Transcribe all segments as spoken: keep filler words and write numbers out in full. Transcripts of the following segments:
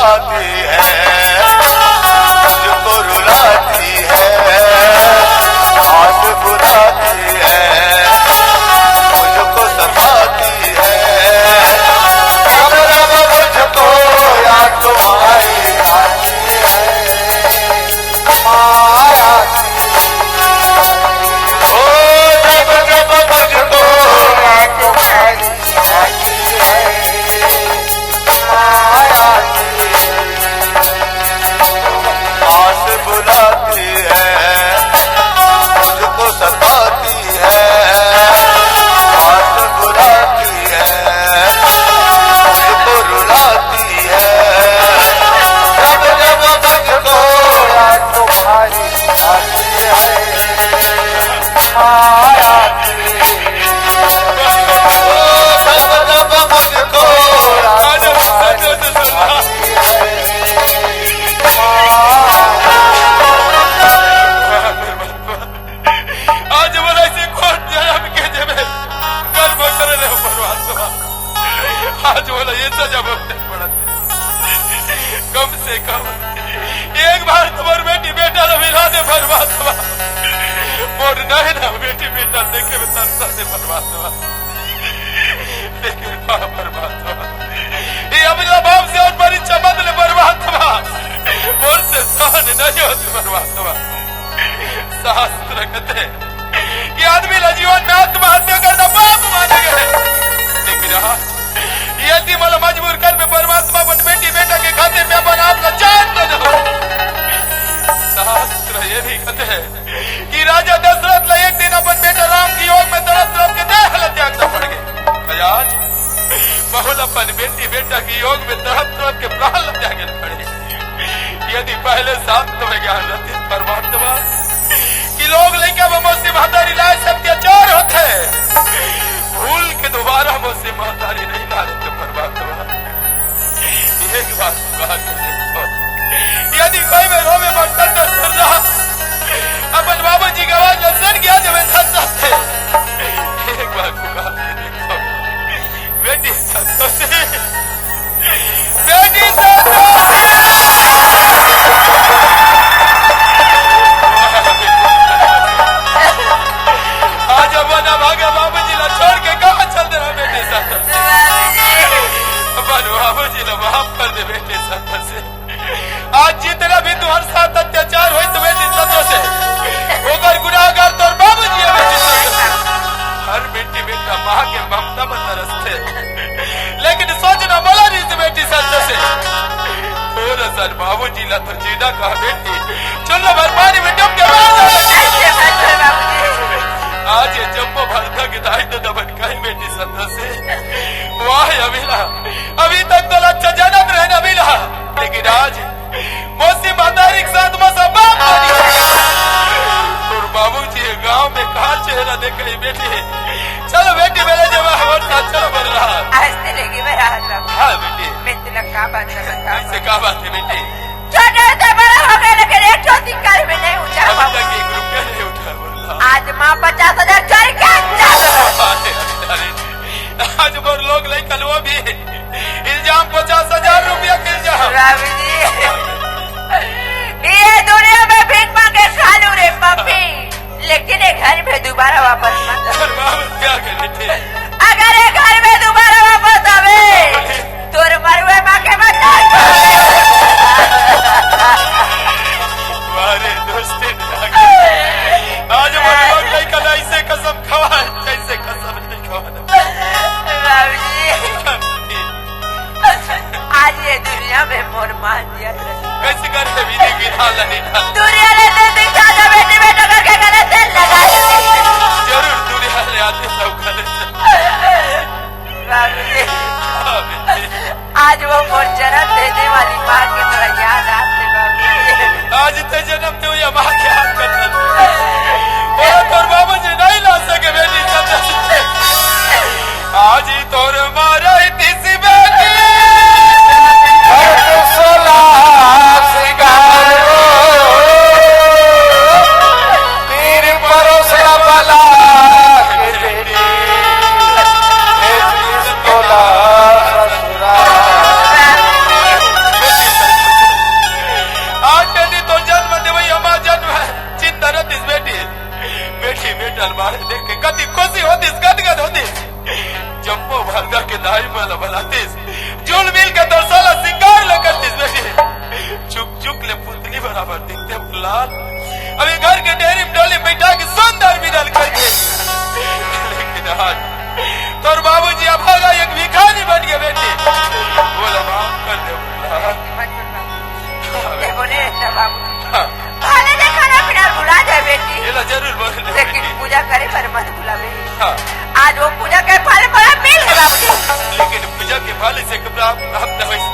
आती है, मुझको रुलाती है, आज बुलाती है, मुझको सताती है। जब जब मुझको याद तुम्हारी आती है, माया की। ओ, जब जब मुझको याद तुम्हारी आती है, माया की। आस बुलाती है, मुझको सताती है। आस बुलाती है, मुझको रुलाती है। जब जब मुझको याद तुम्हारी आती है, माया की। जब जब मुझको याद तुम्हारी आती है, माया। आज मोला ऐसे कोन जनम के जेमे कर्म करे रहे परमात्मा। आज मोला ये सजा भुगते पड़त। कम से कम एक बार तो मोर बेटी बेटा ला मिला दे परमात्मा। मोर नैना बेटी बेटा देखे में तरसा दे परमात्मा। लेकिन हाँ परमात्मा, ये अबला बाप से और परीक्षा मत ले परमात्मा। मोर से सहन नहीं होत परमात्मा। शास्त्र कहते कि आदमी ला जीवन में आत्महत्या करना पाप माने गए। लेकिन आज यदि मोला मजबूर करबे परमात्मा, अपन बेटी बेटा के खातिर मैं अपन आप ला जान दे दूं। शास्त्र ये भी कहते हैं कि राजा दशरथ ला एक दिन अपन बेटा राम के वियोग में तड़प तड़प के देह ला त्यागना पड़ गए। आज बहुल अपन बेटी बेटा के वियोग में तड़प तड़प के प्राण ला त्यागे पड़े। यदि पहले शांत में ज्ञान रहते परमात्मा, कि लोग लइका में मौसी महतारी लाए से अत्याचार होते, भूल के दोबारा मौसी महतारी नहीं ला रहते परमात्मा। एक बार पुकार के देखो, यदि कोई में रोवे बर्तन न करना, अपन बाबूजी के आवाज में सड़ गया जब मैं सत्ता से। एक बार पुकार के देखो, बेटी संतोषी, बेटी संतोषी। आज अपन अभागा बाबूजी ला छोड़ के कहाँ चल दे रहा बेटी संतोषी? अपन बाबूजी ला माफ कर दे बेटी संतोषी। आज जितना भी तुम्हारे साथ अत्याचार होई तो बेटी संतोषी, ओकर गुनाहगार तोर बाबूजी है बेटी संतोषी। हर बेटी बेटा माँ के ममता में तरसते, लेकिन सोचना बोला नहीं से बेटी संतोषी। तोर असन बाबूजी ला तो जीना कहा बेटी, चुल्लू भर पानी में डूब के मर जा बेटी। आज ये जम्मो भारत के दाई तो दबन कहीं बेटी संतोषी। वाह अभिला, अभी तक तो लच्चा जनम रहना मिला, लेकिन आज मौसी महतारी के साथ मौसा बाप बनी। तोर बाबूजी ये गांव में कहाँ चेहरा देखे बेटी? चलो बेटी, मेरे जब हमारे साथ चलो बरला। आज ते लेके बरला बाबू। हाँ बेटी। मैं तेला का बात बता? ऐसे का बात है बेटी? छोटे से बड़ा हो गए, लेकिन एक ठो सिक्का भी नहीं उठा अभी बाबू। तक एक रुपया नहीं उठा बरला। आज माँ पचास हजार चोरी के चलो। अरे, अरे, आज मोर लोग लइका लो भी इल्जाम पचास हजार रुपया के इल्जाम। बाबूजी, ये दुनिया में भीख मांगे खालू रे पप्पी, लेकिन ये घर में दोबारा वापस मत आओ। अरे बाबू, क्या करे थे? अगर ये घर में दोबारा वापस आवे, तोर मरुए माँ के मत अरे दोस्ती, आज मोर लोग लइका ला ऐसे कसम खवा, जैसे कसम नहीं खवा। बाबूजी, आज ये दुनिया में मोर मान दिया। कैसे कर दे विधि विधान ला नहीं ढाल। दुनिया ले दे दिखा दे बेटी बेटा करके गलत तेल लगा दे। जरूर दुनिया ले आते सब गलत। बाबूजी, हाँ बेटी। आज वो मोर जन्म देने वाली माँ की तरह याद आते बाबूजी। आज ते जन्म दे या माँ के हाथ कर दे। वो तोर बाबूजी नहीं ला सके बेटी, जब आज ही तोर मारे तीसी बेटी। हर सोला सिंगार हो। दाई मोला बलातिस, जुल मिल के तोर साला सिंगार ल करतिस बेटी। चुक चुक ले पुतली बराबर दिखते लाल। अभी घर के डेरी में डोली बैठा के सुंदर मिलल करके। लेकिन आज तोर बाबूजी अभागा एक भिखारी बन गए बेटी। मोला माफ कर दे मोला। बोले ना बाबू। हाँ। भले जे खाना पीना भुला जाए बेटी। ये ला जरूर बोले ना लेकिन बेटी। पूजा करे पर मत भुला बेटी। हाँ। आज वो पूजा के फल बड़ा मिल गया बाबूजी। लेकिन पूजा के फल से प्राप्त, प्राप्त होइस।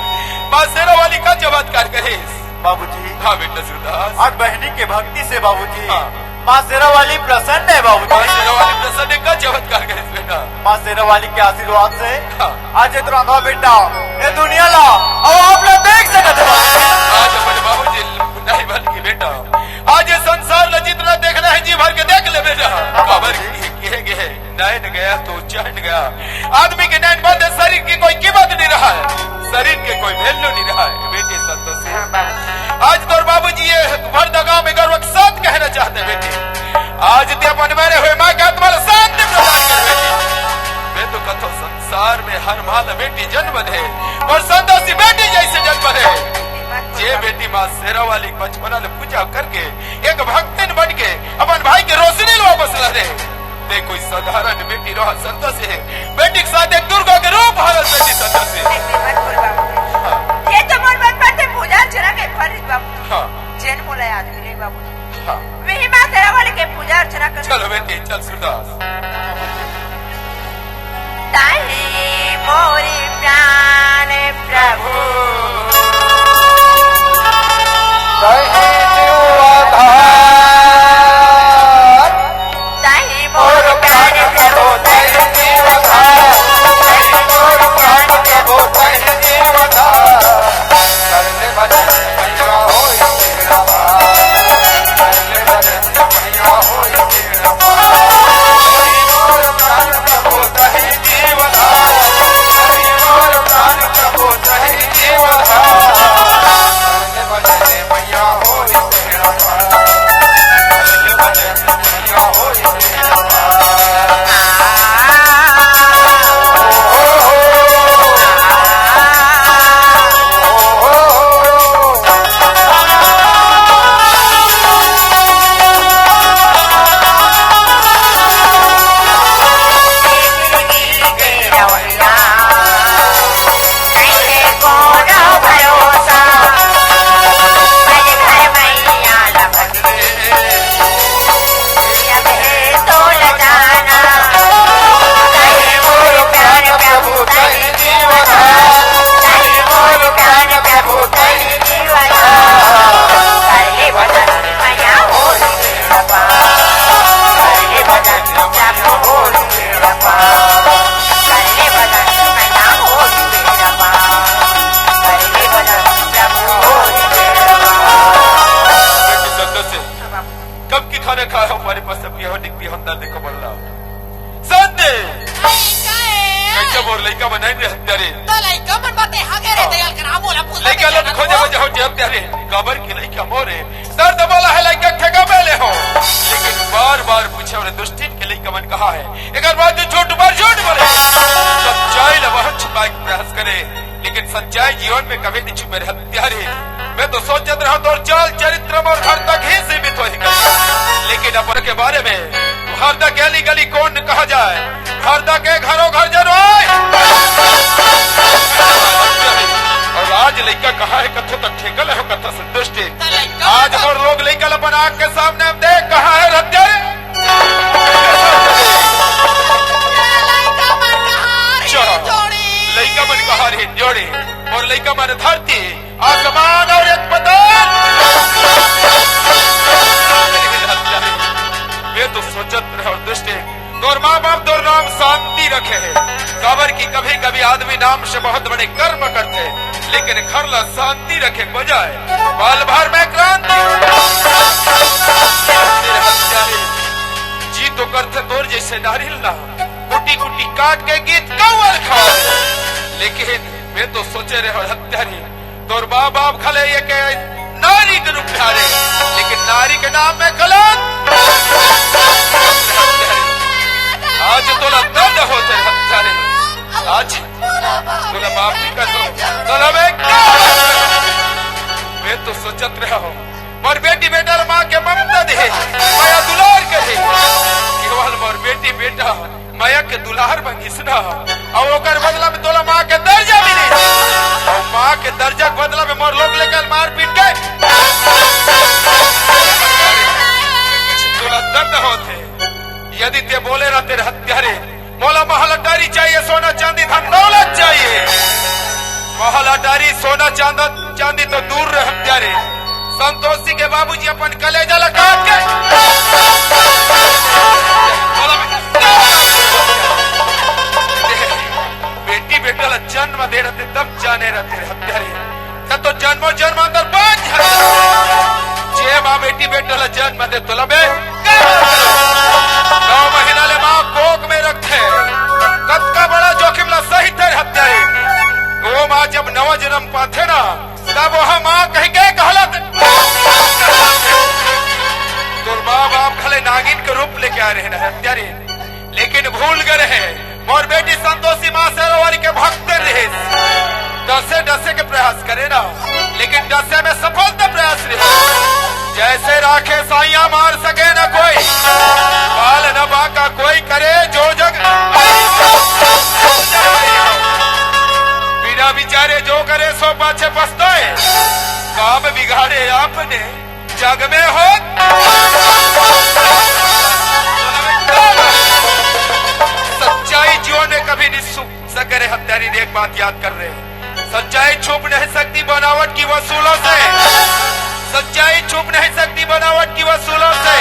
माँ शेरा वाली का चमत्कार कहे। बाबूजी। हाँ बेटा सूरदास। आज बहनी के भक्ति से बाबूजी। हाँ। माँ शेरा वाली प्रसन्न है बाबूजी। माँ शेरा वाली प्रसन्न है, का चमत्कार कहे बेटा। माँ शेरा वाली के आशीर्वाद से हाँ। आज ये राधा बेटा, ये दुनिया ला, अब आप लोग देख सकते हो। आज अपने बाबूजी नहीं बन के बेटा, आज ये संसार ला जितना देखना है जी भर के देख ले बेटा। हाँ, बाबूजी। खबर की, की है, की है। नैन गया तो चैन गया। आदमी के नैन बंद है, शरीर की कोई कीमत नहीं रहा है, शरीर के कोई value नहीं रहा है। बेटे संतोषी, हाँ, बाबू। आज तोर बाबूजी ये भर दगा में गर्व के साथ कहना चाहते हैं बेटे, आज ते अपन मरे हुए माँ के आत्मा को शांति प्रदान कर बेटे। मैं तो कथो संसार में हर माँ बेटी जन्म दे और संतोषी बेटी जैसे जन्म दे। जे बेटी माँ शेरा वाली बचपना ले पूजा करके एक भक्तन बन के अपन भाई के रोशनी ला वापस ला दे। ते कोई साधारण बेटी रहा संतोषी है, बेटी के साथ एक दुर्गा के रूप हरल बेटी संतोषी है। ऐसे मत बोल बाबू। हाँ। ये तो मोर बचपन से पूजा अर्चना के फल रही बाबू। हाँ। जेन मोला याद मिले बाबू। हाँ। वही माँ शेरा वाली के पूजा अर्चना कर। चलो बेटी, चल सूरदास। ताही मोरी प्राण प्रभु। ताही जीवाधार। ताही मोर प्राण प्रभु, ताही जीवाधार। ताही मोर प्राण प्रभु, ताही जीवाधार। करले भजन मैया होई तेरा भार। करले भजन मैया होई तेरा भार। ताही मोर प्राण प्रभु, ताही कब की खाना खाए हो हमारे पास, सब ये हो, दिख भी होता, देखो बल्ला। संत! आई, का है? कैसे मोर लइका बनाई रे हत्या रे? तो लइका मन बाते हाँ करे, हाँ। दयाल करा, मोला पूछा लइका के लो जाना खोजे तो। वजह हो जे हत्या रे। काबर के लइका मोरे। दर्द बोला है लइका ठेका में ले हो। लेकिन बार-बार पूछे और दुष्टिन के लइका मन कहाँ है? एक बार जो झूठ पर झूठ बोले। सच्चाई ला वह छुपाए के प्रयास करे। लेकिन सच्चाई जीवन में कभी नहीं छुपे रे हत्यारे। मैं तो सोचत रहा तोर चाल चरित्र मोर घर तक ही सीमित होही कहिके। लेकिन अपन के बारे में हरदा के अली गली कौन कहा जाए, हरदा के घरों घर जनो आए। और आज लइका कहाँ है, कथो तक ठेका ले हो, कथा संतुष्टि। आज मोर लोग लइका ला अपन आँख के सामने हम देख कहाँ है हत्यारे। लइका मन कहाँ रे चलो। जोड़ी? लइका मन कहाँ रे जोड़ी? और लइका मन धरती, आसमान और एक पताल। मैं तो सोचत रहे और दृष्टि, तोर माँ बाप तोर नाम शांति रखे है। काबर की कभी-कभी आदमी नाम से बहुत बड़े कर्म करते, लेकिन घर ला शांति रखे बजाय पल भर में क्रांति। जी तो करथे तोर जैसे नारी ला कुटी कुटी काट के गीत कौवल खाओ। लेकिन मैं तो सोचे रहे हत्यारी, तोर माँ बाप खले ये के नारी के रूप धारे, लेकिन नारी के नाम में कलंक। आज तोला दर्द होथे हत्यारी, आज तोला माफ नहीं कर सकंव। तोला मैं मैं तो सोचत रहे हंव, मोर बेटी बेटा ला माँ के ममता दे, मया दुलार करे, केवल मोर बेटी बेटा मया के दुलार मांगिस ना, अउ ओकर बदला में तोला माँ के दर्जा मिलिस, अउ माँ के दर्जा के बदला में मोर लोग लइका ल मारपीट के तोला दर्द होथे। यदि तें बोले रहते हत्यारे, मोला महल अटारी चाहिए, सोना चांदी धन दौलत चाहिए। महल अटारी, सोना चांद-, चांदी तो दूर रहे हत्यारे। संतोषी के बाबूजी अपन कलेजा ला काट के बेटी बेटा ला जन्म दे रहते, तब जाने रहते हत्यारे। त तो जन्मों जन्मांतर बांझ हस। जे माँ बेटी बेटा ला जन्म दे तोला बे, नौ महीना ले माँ कोख में रखथे, कतका बड़ा जोखिम ला सहिथे हत्यारे। वो माँ जब नवा जन्म पाथे ना, तब वह माँ कहि के कहलाथे। तोर माँ बाप घले नागिन के रूप लेके आए रहे ना हत्यारे। लेकिन भूल गए रहे, मोर बेटी संतोषी माँ शेरावाली के भक्त रहिस। डसे डसे के प्रयास करे ना, लेकिन डसे में सफलता प्रयास रहिस। जैसे राखे साइया मार सके न कोई, बाल न बांका कोई करे जो जग। बिना विचारे जो करे सो पाछे पछताए, काम बिगाड़े आपने जग में हो। सच्चाई जीवन में कभी नहीं छुप सके रे हत्यारी, एक बात याद कर रहे। सच्चाई छुप नहीं सकती बनावट की वसूलों से, सच्चाई छुप नहीं सकती बनावट की वसूलों से,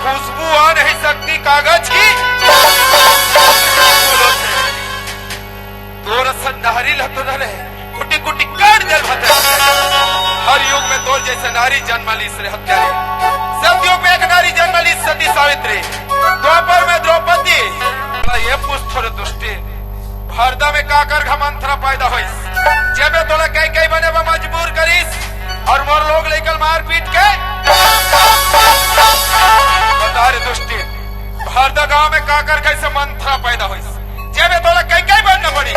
खुशबू आ नहीं सकती कागज की फूलों से। तोर असन नारी ल तो न रहे, कुटी कुटी काट दे भद्र। हर युग में तोर जैसे नारी जन्म लीस रे हत्यारे। सतयुग में एक नारी जन्म लीस सती सावित्री, द्वापर में द्रौपदी। ये पूछ थोरे दुष्टी, भरदा में काकर घमंथरा पैदा होइस, जेबे तोला कई कई बने बा मजबूर करिस, और मोर लोग लइका ल मारपीट के। बता रे दुष्टी, भरदा गांव में काकर कैसे मंथरा पैदा होइस, जेमे तोला कई कई बनना पड़ी।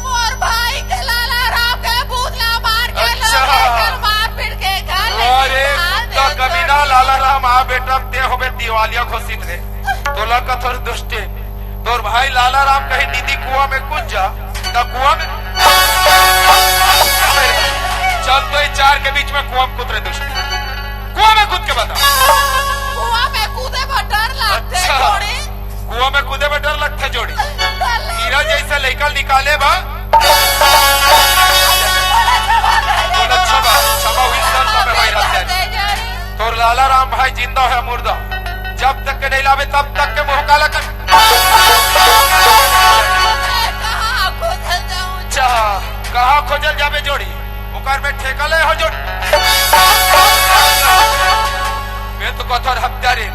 मोर भाई के लाला राम के पूत ला मार के अच्छा। लोग के मार पीट के घर ले अरे निकाल कुत्ता दे कमीना, तो। लाला राम आ बेटा, ते होबे दिवालिया घोषित रे। तोला कथोर दुष्टी, तोर भाई लाला राम कहीं निधि कुआं में कूद जा, त कुआं में चल तो ये चार के बीच में कुआं में कूद रे दुष्टी। कुआं में कूद के बता। कुआं में कूदे बर डर लगथे अच्छा। जोड़ी। कुआं में कूदे बर डर लगथे जोड़ी। डर लगथे। हीरा जैसे लइका निकाले बा। बोल अच्छा बा, क्षमा हुई सर, समय होई रहते हैं। तोर लाला राम भाई जिंदा है मुर्दा, जब तक के नहीं लावे तब तक के मुंह काला कर। कहाँ खोजल जाऊं? अच्छा, कहाँ खोजल जाबे जोड़ी? ओकर में ठेका ले हो जो। मैं तो कथोर हत्यारी,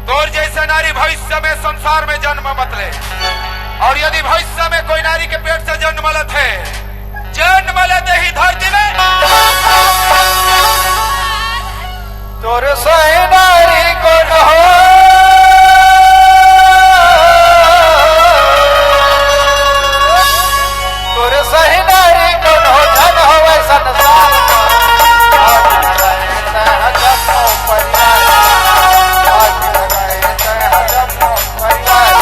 तोर जैसे नारी भविष्य में संसार में जन्म मत ले। और यदि भविष्य में कोई नारी के पेट से जन्म लेथे, जन्म लेते ही धरती में तोर सही नारी कोन हो, तोर सही नारी कोन हो, धन होवे संसार मा। आज लगाए तैं जम्मो परिवार, आज लगाए तैं जम्मो परिवार।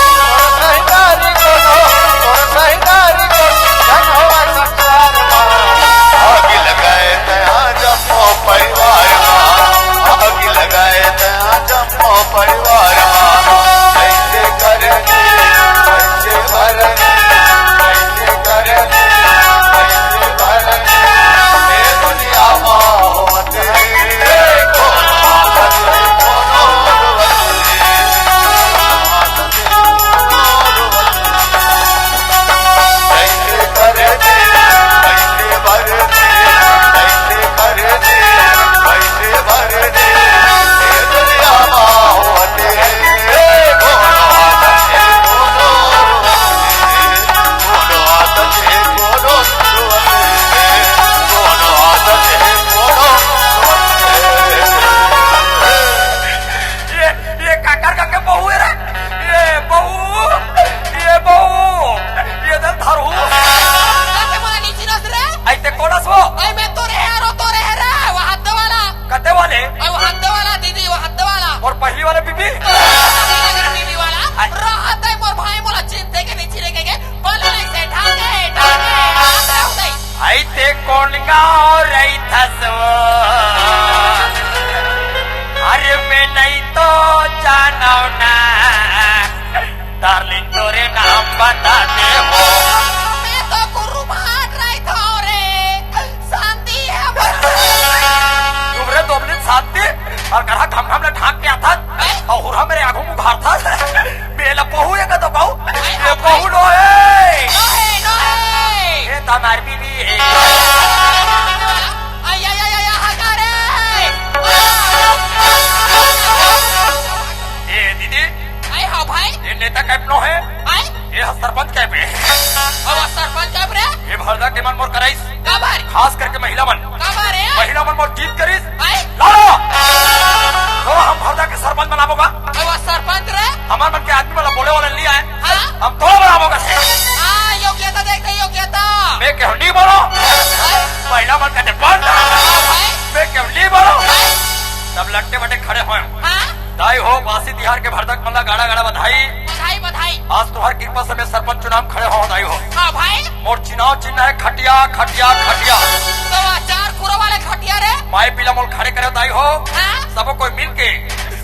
तोर सही नारी कोन हो, तोर सही नारी कोन, धन होवे संसार मा। आग लगाए तैं जम्मो परिवार मा, आग लगाए तैं जम्मो गाँव रहिथस वो। अरे मैं नहीं तो जानव ना, डार्लिंग तोरे नाम बता दे हो। मैं तो गुरु भाट रहिथव रे, शांति है बस। तुमरे दोबलिन शांति अउ गढ़ा घमघम ल ढांक के आथस अउ हुरहा मेरे आघू मुंह उघारथस। बेला बहू ए का तो बहू, ये बहू नो हे। नो हे, नो हे। ये तो हमार बीबी हे। आय, आय, आय, आय, हगा रे। ए दीदी, आय, हाँ भाई। ये नेता कैप नो हे। आय। ये ह सरपंच कैप हे। अब सरपंच कैप रे? ये भरदा के मन मोर कराइस। काबर? खास करके महिला मन। काबर रे? महिला मन मोर जीत करिस। आय। लाला! तो हम भरदा के सरपंच बनाबो का? अब सरपंच रे? हमर मन के आदमी वाला बोले वाला नहीं आए। हाँ? हम तो बनाबो का से। हाँ, योग्यता देखते, योग्यता। मैं कहूँ नहीं बोलो। आय। महिला मन कहते बंद। आय। मैं कहूँ नहीं बोलो। आय। सब लट्टे बटे खड़े होय। हाँ? दाई हो, बासी तिहार के भरदा के मन ला गाड़ा गाड़ा बधाई। बधाई, बधाई। आज तुंहर कृपा से मैं सरपंच चुनाव में खड़े हों दाई हो। हाँ भाई। मोर चुनाव चिन्ह हे खटिया, खटिया, खटिया। तो चार खुरो वाले खटिया रे। माई पीला मोल खड़े करे दाई हो। हाँ? सबो कोई मिल के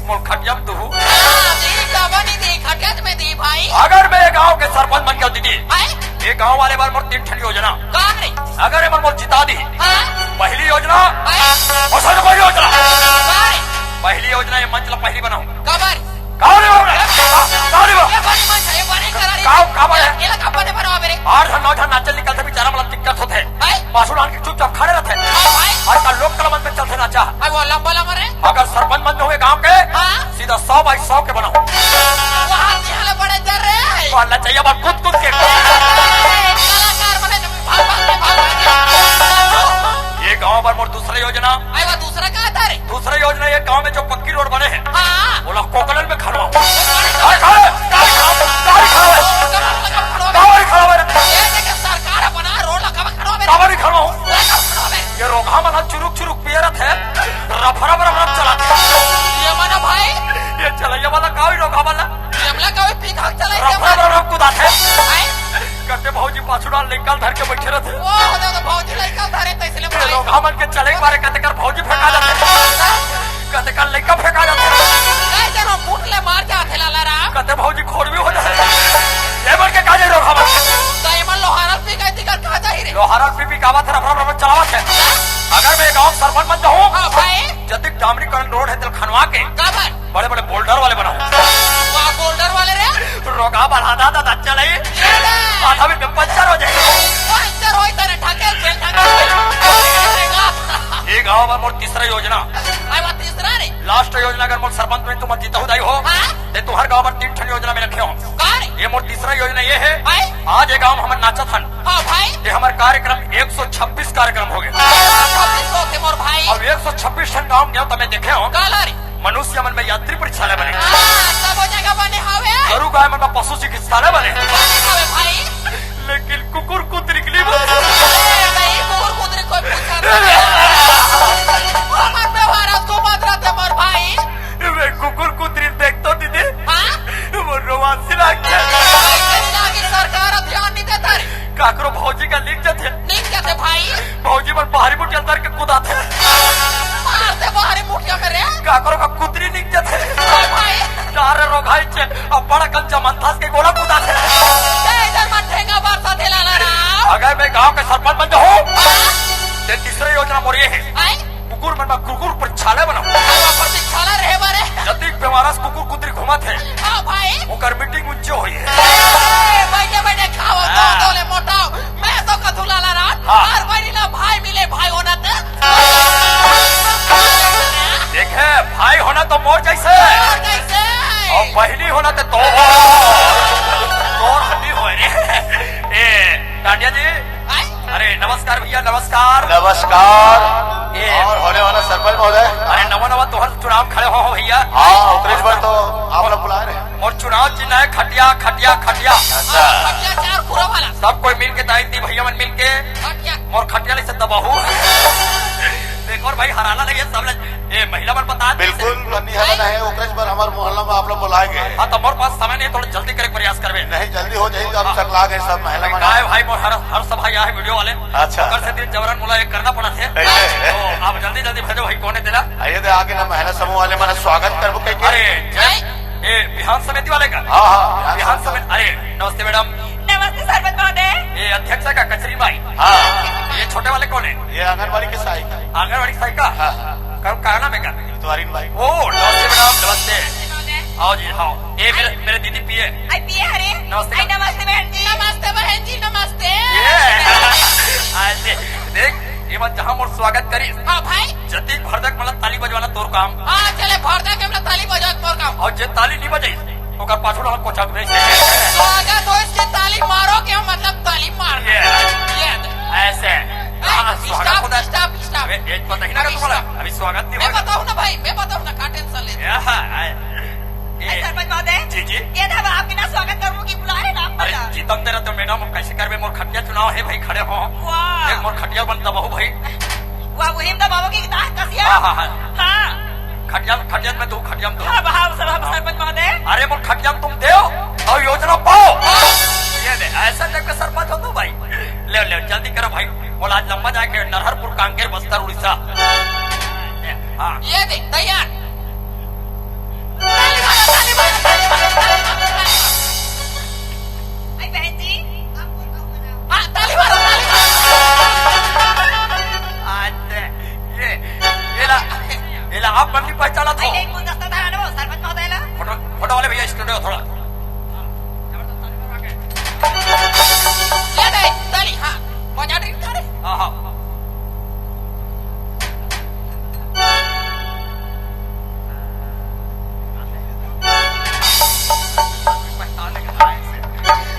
मोल खटिया में दुहू। हाँ, दी, काबर नहीं दी, खटिया में दी भाई। अगर मैं ये गांव के सरपंच बन गया दीदी, आय? ये गांव वाले बर मोर तीन ठन योजना। का रे? अगर ये मन मोर जिता दी, हाँ? पहली योजना, आय? अउ सबसे बड़ी योजना। का रे? पहली योजना ये मंच ला पहली बनाऊं। काबर? का रे बाबू? का रे बाबू? ये बड़ी मंच है, ये बड़ी करा रे। का, का बात है? ये ला का बने बनावा मेरे? आठ झन, नौ झन नाचे निकलथे, बेचारा मन ला दिक्कत होथे। भाई? पाछू डाल के चुपचाप खड़े रहथे। हाँ भाई। अउ का लोक कला मंच में चलथे नाचा। भाई वो लंबा लंबा रे। अगर सरपंच बन होए गांव के, हाँ। सीधा सौ बाई सौ के बनाऊं। वहाँ जिहाँ ले बड़े जर रे। तो नचैया बार कूद कूद के। कलाकार बने तो भाग भाग के, भाग भाग के। ये गांव बर मोर दूसरा योजना। आय, वो दूसरा का था रे? दूसरा योजना ये गांव में जो पक्की रोड बने हे, हाँ। वो ला कोकलन में खनवाऊं। अरे, खा, खा, खा, खा, खा। काबर खनवा रे? ये देखे सरकार बना रोड ला काबर खनवा रे? काबर खनवाऊं? ये रोगहा मन ह चुरुक चुरुक पिए रथे, रफ रफ रफ रफ चलाथे। ये मना भाई। ये चलैया वाला का होई रोगहा वाला? ये हमला का होई पीखा चलाई रफ रफ रफ रफ कुदाथे। आय? कते भौजी पाछू डाल लइका ल धर के बैठे रथे। ओ, हो तो भौजी लइका ल धरे तैसे ले ये भाई। रोगहा मन के चले के बारे कते कर भौजी फेंका जाथे। कते कर लइका फेंका जाथे। नहीं जनो बूट ले मार जाथे लाला राम। कते भौजी खोर भी हो जाथे। ये मन के का जाई रोगहा मन। तो ये मन लोहारा पी गए तिकर का जाई रे? लोहारा पी पी कावा थे रफ रफ रफ चलावा थे। अगर मैं गांव सरपंच बन जाऊं, हाँ भाई। जतिक डामरीकरण रोड हे तेल खनवा के। काबर? बड़े बड़े बोल्डर वाले बनाऊं। वाह, बोल्डर वाले रे। रोगहा बढ़ा दा, दा, दा, चलाई। ये ले। आधा भी पंचर हो जाए। पंचर होई तने ढकेल, फेल ढकेल। ये गांव में मोर तीसरा योजना। आय, वो तीसरा रे। लास्ट योजना अगर मोर सरपंच में तुम जीता हो दाई हो, हाँ? ते तुम्हार गांव में तीन ठन योजना में रखे हो। का रे? ये मोर तीसरा योजना ये हे। आय? आज ये गांव में हमन नाचत हन। हाँ भाई। ये हमर कार्यक्रम एक सौ छब्बीस कार्यक्रम हो गए। छब्बीस हो गए मोर भाई। अब एक सौ छब्बीस ठन गांव गए तो मैं देखे हो। काला रे। मनुष्य मन में यात्री परीक्षालय बने। हाँ, सबो जगह बने हवे। गरु गाय मन में पशु चिकित्सालय बने। बने हवे भाई। लेकिन कुकुर कुतरी के लिए बने। अरे, नहीं, कुकुर कुतरी कोई पूछा नहीं। वो मत व्यवहार को मत रहते मोर भाई। मैं कुकुर कुतरी देख तो दीदी। हाँ? वो रोवासी लाग गया। कैसे लागी सरकार ध्यान नहीं देता रे। काकरो भौजी का लिख जाते। लिख जाते भाई। भौजी मन बाहरी मुठिया ल धर के कुदाथे। मारते बाहरी मुठिया में रे। काकरो का कुतरी निक जथे। ओ भाई। तारे रोगहा इच्छे, अब बड़ा कन जमंथस के गोला कुदाथे। ते इधर मत ठेंगा बरसा थे लाला राम। अगर मैं गांव के सरपंच बन जाऊं, हाँ? ते तीसरे योजना मोर ये हे। आय? कुकुर मन मा कुकुर प्रतीक्षालय बनाओ। हाँ, प्रतीक्षालय रहे बारे। जतिक बेमारस कुकुर कुतरी घूमत हे। हाँ भाई। ओकर मीटिंग उंचे होई हे। ए, बैठे बैठे खाओ, हाँ। दो दोले मोटाओ। मैं तो कथू लाला राम, हाँ। हर बड़ी ला भाई मिले, भाई होना त। देखे, भाई होना तो मोर जैसे। मोर जैसे। अउ बहिनी होना त तो। तोर हनी होय रे। ए, डांडिया जी। आय? अरे, नमस्कार भैया, नमस्कार। नमस्कार। ए। अउ होने वाला सरपंच महोदय। अरे, नवा नवा तोहर चुनाव खड़े हो, हो भैया। हाँ, ओकरे बर तो आप लोग बुलाए रहे। मोर चुनाव चिन्ह हे खटिया, खटिया, खटिया। अच्छा। खटिया चार खुरा वाला। सब कोई मिल के, दाई दी भैया मन मिल के। खटिया। मोर खटिया ले से दबाहू। देखो भाई, हराना लगे सब ले। ए, महिला मन बता दे। बिल्कुल, बनी हलन है, ओकरे बर हमर मोहल्ला में आप लोग बुलाए गए। हाँ, तो मोर पास समय नहीं, थोड़ा जल्दी करे के प्रयास करबे। नहीं, जल्दी हो जाही, अब हाँ। चकला गए सब महिला मन। काय भाई, मोर हर, हर सभा आए वीडियो वाले। अच्छा। ओकर से दिन जबरन मोला ये करना पड़ा थे। ऐसे। तो आप जल्दी जल्दी भेजो भाई, कौन है तेरा? आइए दे, आगे ना महिला समूह वाले मन स्वागत करबो कह के। अरे, जय, ये बिहान समिति वाले का? हाँ, हाँ, बिहान बिहान समिति। समिति, अरे, नमस्ते मैडम। नमस्ते सरपंच महोदय। ये अध्यक्ष का कचरी बाई। हाँ। ये छोटे वाले कौन है? ये आंगनबाड़ी के सहायिका। आंगनबाड़ी सहायिका? हाँ, हाँ। का, का नाम है का? रितवारिन बाई। ओ, नमस्ते मैडम, नमस्ते। नमस्ते महोदय। आओ जी, आओ। ए, मेरे, मेरे दीदी पीए। आई पीए हरे। नमस्ते। आई नमस्ते बहन जी। नमस्ते बहन जी, नमस्ते। ये। ऐसे, देख, ये मन जहाँ मोर स्वागत करिस। हाँ भाई। जतिक भर देख, मतलब ताली बजवाना तोर काम। हाँ, चले भर देख, मतलब ताली बजवाना तोर काम। और जे ताली नहीं बजाई, ओकर पाछू ला कोचक भेज दे। स्वागत हो इसके ताली मारो, क्या मतलब ताली मारना? ये। ये दे। ऐसे। ए, हाँ, स्वागत stop, होता है। Stop, stop। अबे, एक पता ही ना अभी तुम्हारा। Stop। अभी स्वागत नहीं मैं हुआ। बताऊँ ना भाई, मैं बताऊँ ना, का tension ले? ये, हाँ, ये। ए, सरपंच महोदय। जी, जी। ये था, मैं आपके ना स्वागत करूँ कि बुला रहे ना आप अरे, मुझे? जीतन दे रहे तो मैडम, अब कैसे करबे? मोर खटिया चुनाव है भाई, खड़े हो। वाह। देख, मोर खटिया बन दबाओ भाई। वाह, वही में दबाओ कि दाह कसिया? हाँ, हाँ, हाँ। हाँ। खटिया, खटिया में तू, खटिया में तू। हाँ, वाह, सर-, हाँ। सरपंच महोदय। अरे, मोर खटिया में तुम देव और योजना पाओ। ये दे, ऐसा देख के सरपंच हो तू भाई। ले, ले, जल्दी करो भाई। बोला, आज लंबा जाके नरहरपुर, कांकेर, बस्तर, उड़ीसा। हाँ। ये दे, तैयार। ताली मारो, ताली मारो, ताली मारो, ताली मारो। आई बहन जी, आपको हाँ, ताली मारो, ताली मारो। आज ये, ये ला, ये ला, आप मन नहीं पहचाना था। अरे, गुलदस्ता था ना वो, सरपंच महोदय ला। फोटो, फोटो वाले भैया, स्टूडियो थोड़ा। ये दे, ताली, हाँ, बजा दे, ताली। हाँ, हाँ।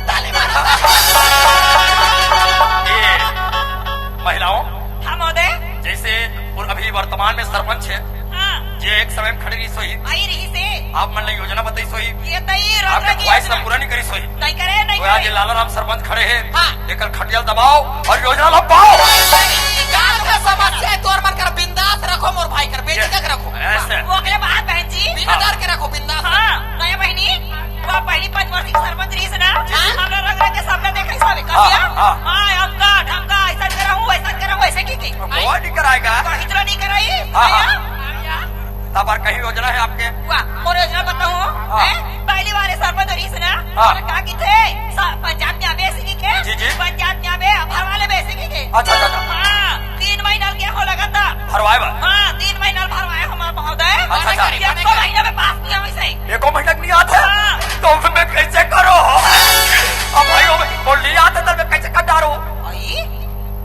ताली मारो। ये महिलाओं, हाँ, महोदय। जैसे अभी वर्तमान में सरपंच है, हाँ। जे एक समय में खड़े रही सोई, आई रही से। आप मन ला योजना बताई सोई, ये तो ये आपके ख्वाहिश ला पूरा नहीं करी सोई। नहीं करे, नहीं तो आज करे। ये लाला राम सरपंच खड़े हैं, हाँ। एकर खटिया दबाओ और योजना ला पाओ। का तो समस्या है, तोर मन कर बिंदास रखो, मोर भाई कर बेझिझक रखो। ऐसे। वो अगले बात बहन जी। बिना डर के रखो, बिंदास। हाँ, नया बहिनी, वो पहली पंचवर्षीय सरपंच रही से ना, जी, जी। हमरा रंग रंग के सपना देखे साले, हाँ, कसिया? हाँ। हाँ, अमका, ढमका, ऐसा कराऊं, वैसा कराऊं, ऐसे की की? वो नहीं कराएगा। तो हिजरा नहीं कराई? हाँ, हाँ। भैया? तब और कहीं योजना है आपके? वाह, मोर योजना बताऊं? हाँ। हैं? पहली बार ये सरपंच रही से ना, हाँ। हमने कहा कि थे, सा-, पंचायत में आबे ऐसे की के? जी, जी। पंचायत में आबे, भरवा ले ऐसे की के? अच्छा, अच्छा, अच्छा। हाँ, तीन महीना के हो लगातार। भरवाए बा? हाँ, तीन महीना भरवाए हमार महोदय। अच्छा, अच्छा। एक तो महीना में पास नहीं हुई सही। एको महीना के नहीं आते? हाँ। तो फिर मैं कैसे करो? अब भाई, वो, वो नहीं आते तो मैं कैसे कर डारो? आई?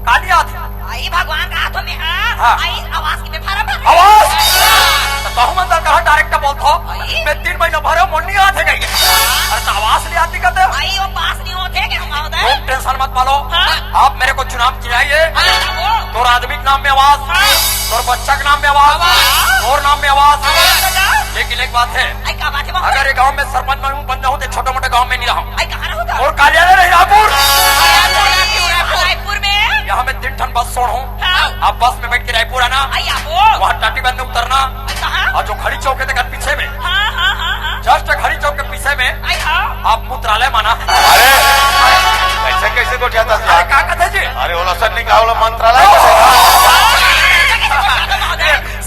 का नहीं आते? आई भगवान का हाथों में, हाँ। हाँ। आई आवास की मैं भरा भर। आवास? हाँ। तो कहूँ मन तो कहा direct बोलत हो। आई? मैं तीन महीना भरे मोर नहीं आते कहीं। हाँ। अरे तो आवास नहीं आती कहते हो? आई वो पास नहीं होते क्या महोदय? तुम tension मत पालो। हाँ। आप मेरे को चुनाव जिताइए। हाँ, वो। तोर आदमी के नाम में आवास, हाँ। तोर बच्चा के नाम में आवास, आवास। तोर नाम में आवास। आवास। लेकिन एक बात है, आई, का बात है, बाबा? अगर ये गांव में सरपंच मैं बन जाऊं तो छोटे मोटे गांव में नहीं रहूं। आई, कहाँ रहो तो? और कार्यालय रही रायपुर। रायपुर, रायपुर, रायपुर में? यहाँ मैं तीन ठन बस छोड़ हूँ। हाँ। आप बस में बैठ के रायपुर आना। आई, आपो। वहाँ टाटी बंद में उतरना। आई, कहाँ? और जो घड़ी चौक है, देखा पीछे में। हाँ, हाँ, हाँ, हाँ। Just घड़ी चौक के पीछे में। आई, हाँ। आप मूत्रालय माना। अरे, कैसे, कैसे गोठियाता अरे, का कहते जी? अरे, ओला सर निकाल, ओला मंत्रालय का।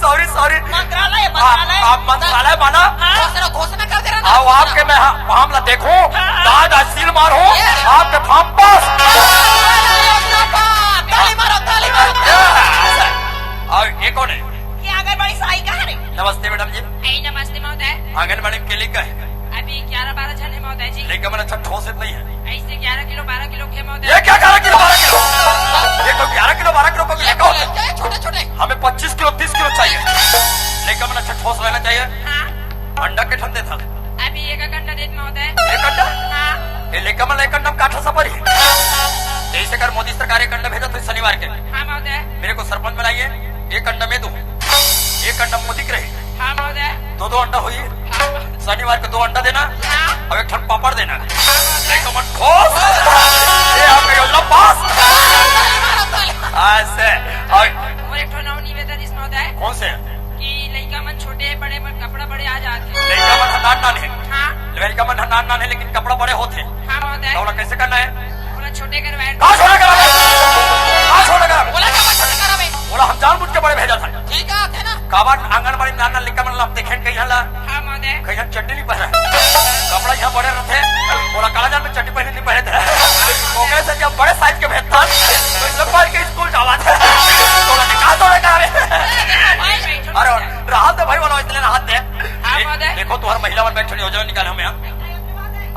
Sorry, sorry। मंत्रालय, आप, मंत्रालय। आप मंत्रालय माना। हाँ। घोषणा, घोषणा कर दे रहा ना। आओ, आपके मैं हा-, फार्म ला देखो, हाँ, हाँ। दादा सील मारो, ये। आपके फार्म पास। ताली मारो, ताली मारो। और ये कौन है? ये आंगनबाड़ी सहायिका है रे। नमस्ते मैडम जी। ए, नमस्ते महोदय। आंगनबाड़ी के लिए का है? अभी ग्यारह बारह जन है महोदय जी। लेकिन मन अच्छा ठोस नहीं है। ऐसे ग्यारह किलो, बारह किलो के महोदय। ये क्या ग्यारह किलो, बारह किलो? ये कोई ग्यारह किलो, बारह किलो को ये लेकर होता है? क्या है, छोटे छोटे? हमें पच्चीस किलो, तीस किलो चाहिए। लेकिन मन अच्छा ठोस रहना चाहिए। हाँ। अंडा के ठन देता? अभी एक अंडा देत महोदय। एक अंडा? हाँ। ये लेकर मन एक अंडा में काठा सफर ही। जैसे कर मोदी सरकार एक अंडा भेजा तो शनिवार के। हाँ महोदय। मेरे को सरपंच बनाइए, एक अंडा मैं दूँ, एक अंडा मोदी के रहे। हाँ महोदय। दो दो अंडा हुई। हाँ। शनिवार को दो अंडा देना हाँ। और एक ठन पापड़ देना। हाँ महोदय। लेकर मन ठोस। ये आपका योजना पास। ऐसे। और और एक ठो नव निवेदन इस महोदय। कौन से? कि लइका बड़े होथे। हाँ, महोदय। त ओला कैसे करना है? ओला छोटे करवाए। का छोटे करावे? का छोटे करावे? ओला का छोटे करावे? ओला हम जानबूझ के बड़े भेजत हन। ठीक है, आथे ना। काबर आंगनबाड़ी में नान नान लइका मन ला आप देखेन कहिया ला? हाँ, महोदय। कहिया चड्डी नहीं पहने। कपड़ा यहाँ बड़े रहते। ओला काला जान में चड्डी पहने नहीं पहने थे। ओकरे से जब बड़े साइज के भेजता, तो इस लोग के स्कूल जावा थे। ओला का छोटे करावे? भाई, भाई, छोटे अरे, करावे। राहत दे भाई, वाला इतने राहत दे। हाँ, दे-, महोदय। देखो, तुम्हार महिला मन बर एक ठन योजना निकाले हन यार।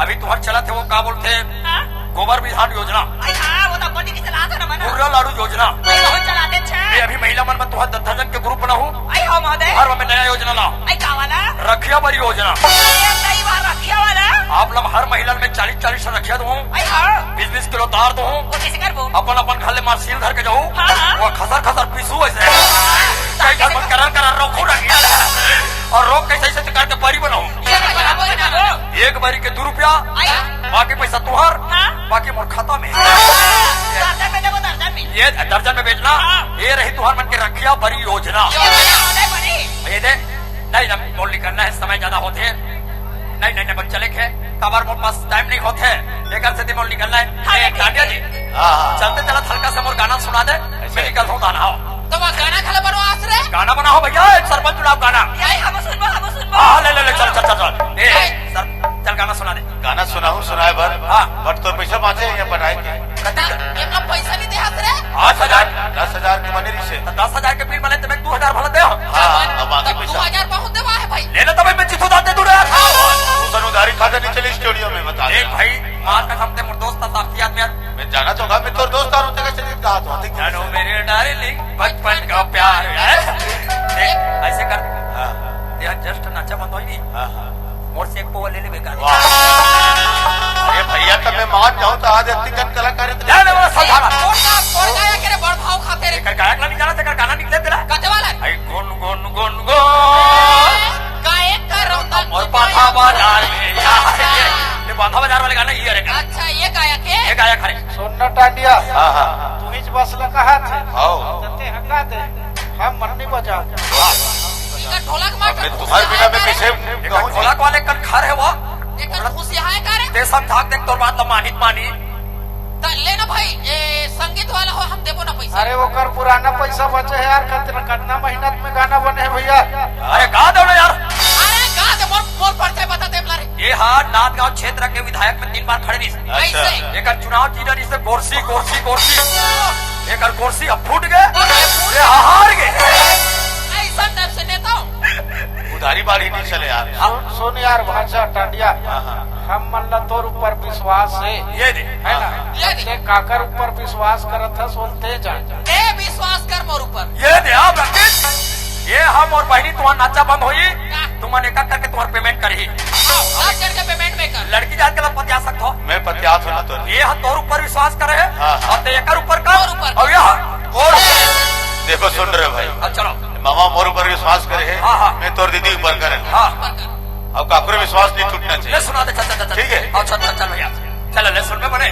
अभी तुम्हार चलत हे वो का बोलथे? हाँ? गोबर बिहान योजना। अरे हाँ, वो तो अपन ही चलात हे ना, मना। मुर्रा लाडू योजना। अरे बहुत चलाते, अच्छा। मैं अभी महिला मन में तुम्हार दस दस जन के ग्रुप बनाहूँ। अरे हाँ, महोदय। हर में नया योजना लाओ। अरे का वाला? रखिया बर योजना। अरे सही बात, रखिया वाला। आप लोग हर महिला में चालीस चालीस रखिया दूँ। अरे हाँ। बीस बीस किलो दार दूँ। वो कैसे करबो? अपन अपन घर ले मार सील धर के जाहू। हाँ, हाँ। वो खसर खसर पीसू ऐसे। कई घर में करर करर रोखू रखिया। और रोक कैसे ऐसे करके बरी बनाऊँ। ये बराबर ना हो। एक बरी के दू रुपया, आया। बाकी पैसा तुहार, हाँ। बाकी मोर खाता में। दर्जन में देबो, दर्जन में। ये दर्जन में बेचना, हाँ। ये रही तुहार मन के रखिया बरी योजना। ये बरी, ये बरी। ये दे, नहीं ना, मोर निकलना है, समय ज्यादा होथे। नहीं, नहीं, नहीं, बस चले के, काबर मोर पास टाइम नहीं होथे, एकर सेती मोर निकलना है। हाँ, ए, लेकिन टाटिया जी, हाँ, हाँ। चलते चलत हल्का सा मोर गाना सुना दे, ऐसे? मैं निकलत हूँ, ताना हो। तो वो गाना घलो बनवास रे? गाना बनाओ भैया, एक सरपंच चुनाव गाना। यही हम सुनबो, हम सुनबो। हाँ, ले, ले, ले, चल, चल, चल, चल। ए, नहीं। सर, चल गाना सुना दे। गाना सुनाहूँ, सुनाए बर। हाँ। But तोर पैसा बाँचे हे यहाँ बनाए के। कतका? ये मतलब पैसा नहीं दे हाथ रे? आठ हजार। दस हजार के बने रहिसे। तो दस हजार के बिल बने तो मैं दू हजार भला दे। हाँ, अब बाकी तो पैसा। दू हजार बहुत देवा है भाई। ले ले तो भाई, मैं चिथो दाते दू हजार। उसन उधारी खाता नहीं चले स्टूडियो में, बता देख दे। भाई, मार कसम ते मोर दोस्त था, सारथी आदमी है। मैं जाना तो होगा, मैं तोर दोस्त आ रहा हूँ, तेरे से कहा तो, ठीक है? जानो मेरे डार्लिंग, बचपन का प्यार है। देख, ऐसे कर। हाँ। यार, just नाचा बंद होई नहीं। हाँ, हाँ। मोर से एक पौवा ले ले बेकार। वाह। अरे भैया, तब मैं मान जाऊँ तो आज इतनी जन कलाकार है तो जाने वाला समझाना। ए, कौन गा-, कौन गायक रे, बड़ भाव खाते रे? एकर गायक ला नहीं जाना, तेकर गाना निकले तेला। कते वाला रे? आई गुन गुन गुन गुन। गायक का रौनक और बांधा बाजार में। ये बांधा बाजार वाले गाना ये रे। अच्छा, ये गायक है? ये गायक हरे। सुन ना टांडिया। हाँ, हाँ। तू ही बस लगा हाथ है। आओ। तते हंगा दे। हम मन्नी बजाओ। वाह। इनका ढोलक मार अबे, तुम्हारे बिना मैं कैसे एकर गाऊं जी? ढोलक वाले कन घर है वो। एकर खुशियां है का रे? ते समझा के देख, तोर बात ला मानित मानी। त ले ना भाई, ए, संगीत वाला हो, हम देबो ना पैसा। अरे, ओकर पुराना पैसा बचे है यार, कतना, कतना महीना में गाना बने है भैया। अरे, गा दो ना यार। अरे, गा दे, मोर, मोर परिचय बता दे, बोला रे। ये हा नांदगांव क्षेत्र के विधायक में तीन बार खड़े रहिस। अच्छा। ऐसे। एकर चुनाव चिन्ह रहिस गोरसी, गोरसी, गोरसी। एकर गोरसी अब फूट गए, ये हार गए। ऐसा टाइप से नेता हो। उधारी बाढ़ी नहीं चले यार। सुन, सुन यार भाषा टांडिया, हाँ, हाँ। हम मन ला तोर ऊपर विश्वास है, ये दे। है ना? ये दे। ते काकर ऊपर विश्वास करत हस, ओन ते जान। ते विश्वास कर मोर ऊपर। ये दे, आप रखिस। ये हम और बहिनी तुम्हार नाचा बंद होई, का? तुमन एक एक करके तुम्हार payment करही। हाँ, दस जन के payment में कर। लड़की जात के ला पतिया सकत हो। मैं पतियात हूँ ना तो। ये हम तोर ऊपर विश्वास करे है, हाँ, हाँ। और ते एकर ऊपर कर, तोर ऊपर और कर। ये हम तोर ऊपर। देखो, सुन रहे भाई। अब चलो। मामा मोर ऊपर विश्वास करे है, हाँ, हाँ। मैं तोर दीदी ऊपर करे हूँ। हाँ। अब काकरो विश्वास नहीं टूटना ले चाहिए। सुना दे, चल, चल, चल, चल। ठीक है। और चल, चल, चल भैया। चल, ले सुन में बने।